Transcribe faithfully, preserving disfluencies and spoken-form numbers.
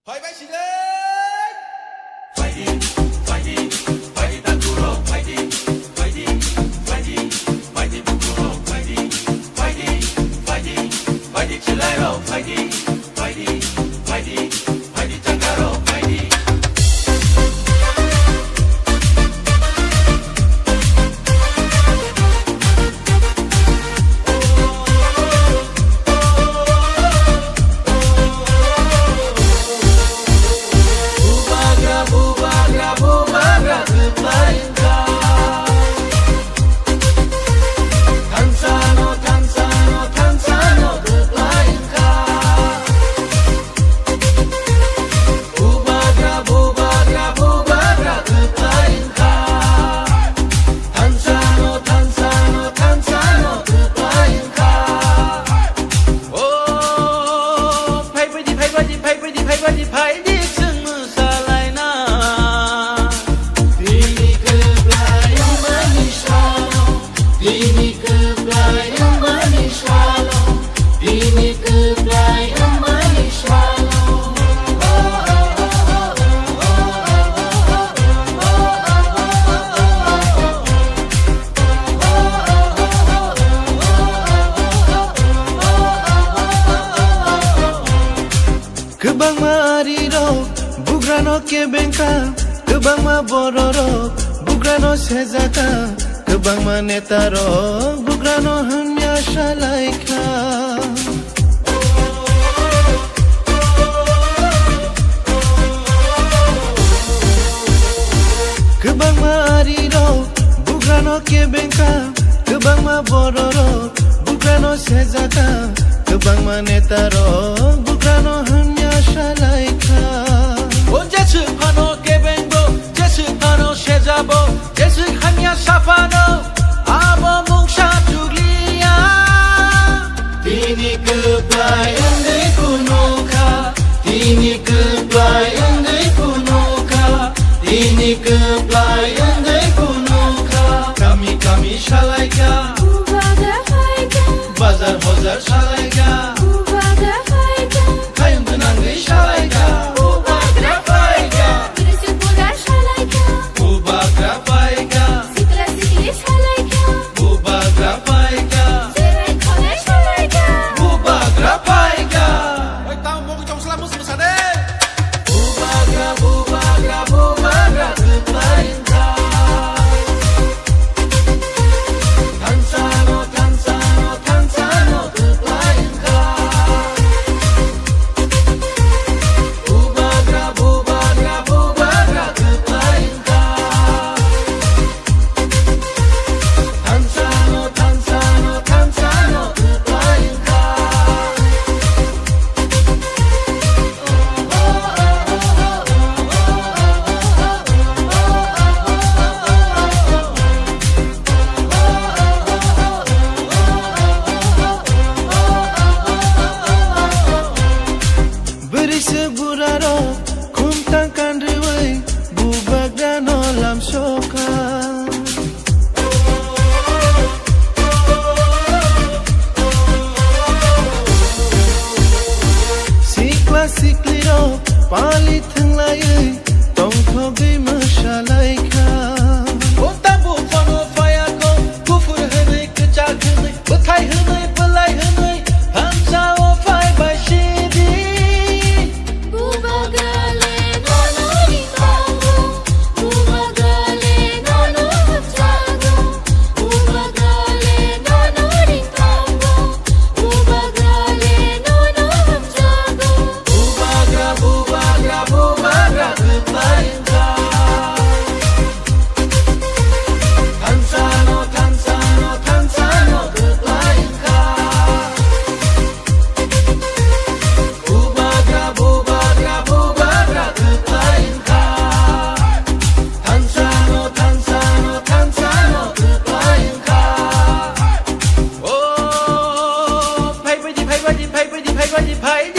Phaibai sile! Phaidi, phaidi, phaidi takurok, phaidi, phaidi, phaidi, phaidi bukurok, phaidi, phaidi, phaidi, phaidi chilairok, phaidi, phaidi, phaidi, phaidi changarok, phaidi. Bubagra, bubagra, bubagra kwplai wngkha. Thansano, thansano, thansano kwplai wngkha. Bubagra, bubagra, bubagra kwplai wngkha. Thansano, thansano, thansano kwplai wngkha. O, phaibaidi, phaibaidi, phaibaidi, phaibaidi, phaidi chwng mwsalaina. Bini kwplai wngmani salo, bini kwplai wngmani salo, bini kwplai wngmani salo. Kwbangma arirok bugrano kebengkha, kwbangma bororok bugrano sejaka, kwbangma netarok bugrano hamya salaikha. Kwbangma arirok bugrano kebengkha, kwbangma bororok bugrano sejaka, kwbangma netarok bugrano hamya salaikha. O jeswk phano kebengbo, jeswk phano sejabo, jeswk hamya saphano, abo mungsa chukliya. Bini kwplai wngwi phunukha, bini kwplai wngwi phunukha, bini kwplai wngwi phunukha. Kami kami salaikha, Bubagra phaikha, bazar hojar salaikha, Bubagra phaikha, khayung gwnangwi salaikha, Bubagra phaikha. Bwrwi chwng bura salaikha, Bubagra phaikha. Sikla sikli salaikha, Bubagra phaikha. Cherai khonai salaikha, Bubagra phaikha. Oi, tamo mokoi chong sla mus musa de. Bubagra, bubagra, bubagra kwplai wngkha. Thansano, thansano, thansano kwplai wngkha. Bubagra, bubagra, bubagra kwplai wngkha. Thansano, thansano, thansano kwplai wngkha. Bwrwi se burarok khumtang kanriwi bubagrano lamsokha. Sikla siklirok pali thwnglaiwi tongthogwi mwsalaikha. O tabuk phano phaiya kho, kuphur hwnwi, kwchak hwnwi, bwthai hwnwi, bwlai hwnwi, thansao phaibai sidi. Bubagrale nono ringtongo, bubagrale nono hamjago, bubagrale nono ringtongo, bubagrale nono hamjago. Bubagra, bubagra, bubagra kwplai wngkha. Thansano, thansano, thansano kwplai wngkha. Bubagra, bubagra, bubagra kwplai wngkha. Thansano, thansano, thansano kwplai wngkha. O, phaibaidi, phaibaidi, phaibaidi, phaibaidi, phaidi.